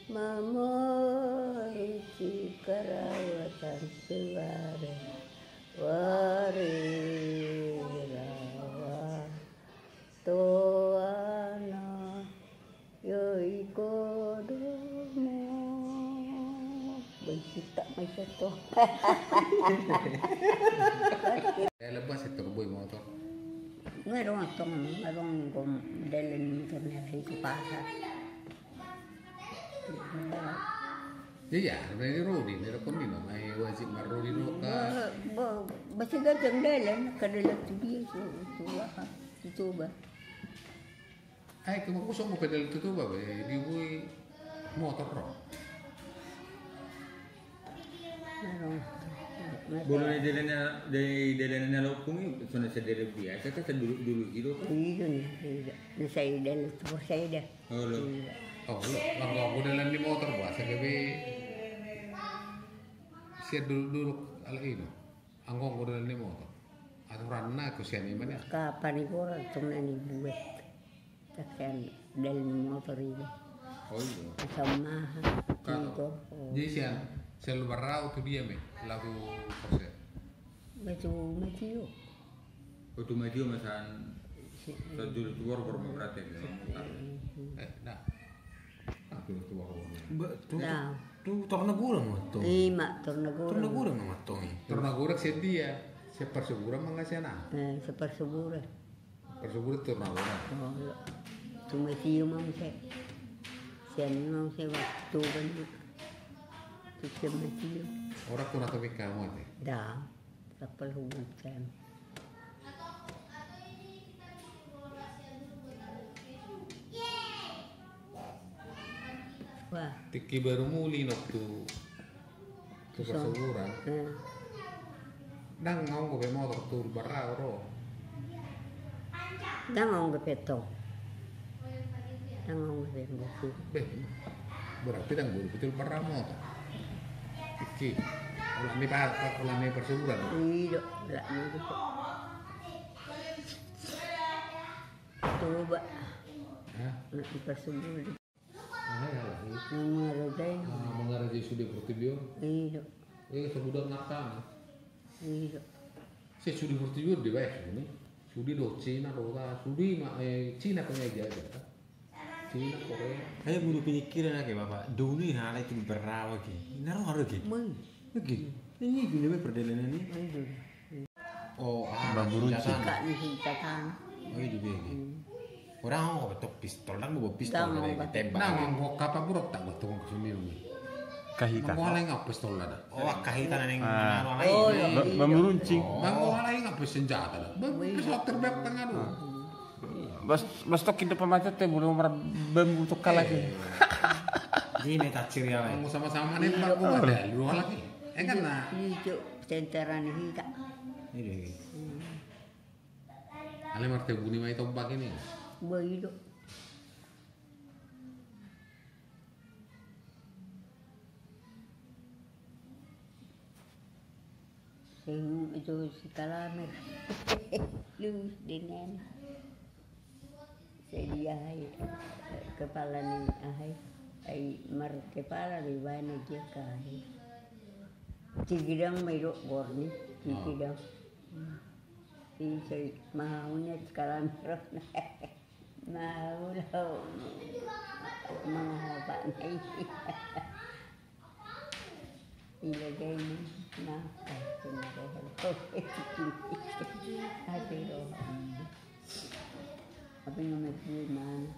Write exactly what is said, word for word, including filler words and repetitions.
Mamoru sikarawatan siware ware rawa toana. Yo iko domo. Boy, sita mai sato. Eh, lepas itu boy motor. Ngai dong tong, ngai dong gom delen motor ni hari ke pasar. Iya, dari rodi, dari kondi no, mai wajib marrodi no ka. Ba, ba, basi gajang delen, ka delen tu dia, tu, tu, aha, tu Toba. Ai, kemangkusong mo pedal tu Toba be, di bui motor ro. Bolo na dalan na, dalan na lopung i, sona sa dalan biasa, ka sa dulu, dulu i do. Iya, iya. Na sa dalan tu Porseda. Oh, lo. Iya. Oh, lo. Bang, aku dalan di motor, biasa gabe. Sian dulu, dulu, ala ino. Anggo, anggo dalan ni motor. Aturanna, ku sian i ma nia. Ka Panigoro, tung na ni buet. Sian dalan ni motor i do. Oh, iya. Asam maha. Ka, Panigoro. Jadi sian, sian Lumban Rawa tu dia me, lagu Porseda. Batu Matio. Oh, tu Matio ma san, si, san julu tu Borgor ma berarti, ya. Eh, nah. Ah, tu, tu Borgor. Ba, tu, nah. Tu, tu Tornagurang ma tong. Ima, Tornagurang. Tornagurang ma tong i. Tornagurang sian dia. Sian Parsuburan ma nga sian aha? Eh, sian Parsuburan. Parsuburan tu Tornagurang. Oh, iya. Tu Matio ma muse. Sian i ma muse, waktu kan. Tu sian Matio. Ora kuna topik kamu ate. Da. Tapal hubungan. Wah. Tingki baru muli nok tu, tu Parsuburan. Eh. Ndang onggo be motor tu Lumban Rawa ro. Ndang onggo be tong. Ndang onggo be, onggo si. Be, berarti ndang bolu betul pernah motor. Iki, olah ni pa, olah ni Parsuburan. Iya, olah ni. Coba. Hah? Olah ni Parsuburan. Ah, ya lah. Mengarajai. Ah, mengarajai sude Portibi on. Iya. Eh, sebudak nakal. Iya. Se sude Portibi on dibaen sude. Sude do Cina do ta, sude ma, eh, Cina pengajar ta. Cina, Korea. Ayo buru pinikiran ake, Bapak. Doni halai tu Lumban Rawa ke. Naro haro ke. Mai. Oke. Ini guna be perdalanan ini. Oh, ah, Bang Burunci. Senjata. Ni senjata. Oh, iya juga ya. Orang mau betok pistol, dan mau pistol dari tembak. Nah, mau kapa buruk tak buat tukang sumir ni. Kahita. Mau alai ngapa pistol ada? Oh, kahita nang. Oh, iya. Bang Burunci. Mau alai ngapa senjata ada? Bang, pistol terbang tengah dulu. Bas, bas tok kita pemacet teh, belum marbambu tok kalaki. Gini tak ciri alai. Mau sama-sama nih, Pak, gua ada dua lagi. Eh, kan, nah. Iya, Cuk. Tentara ni hita. Iya. Alai martebuni ma i tombak ini. Ba i do. Seng itu si Kalamer. Luhut dengan. Sai dia ahai, kepala ni ahai, ai markepala do ibana dia ka ahai. Tigidang ma i do borni, tigidang. Ise mahahunia sekarang ro. Mahahu lao. Mahahu pak nai. Ila gaini na. Hati roha. Apa yang mau mana?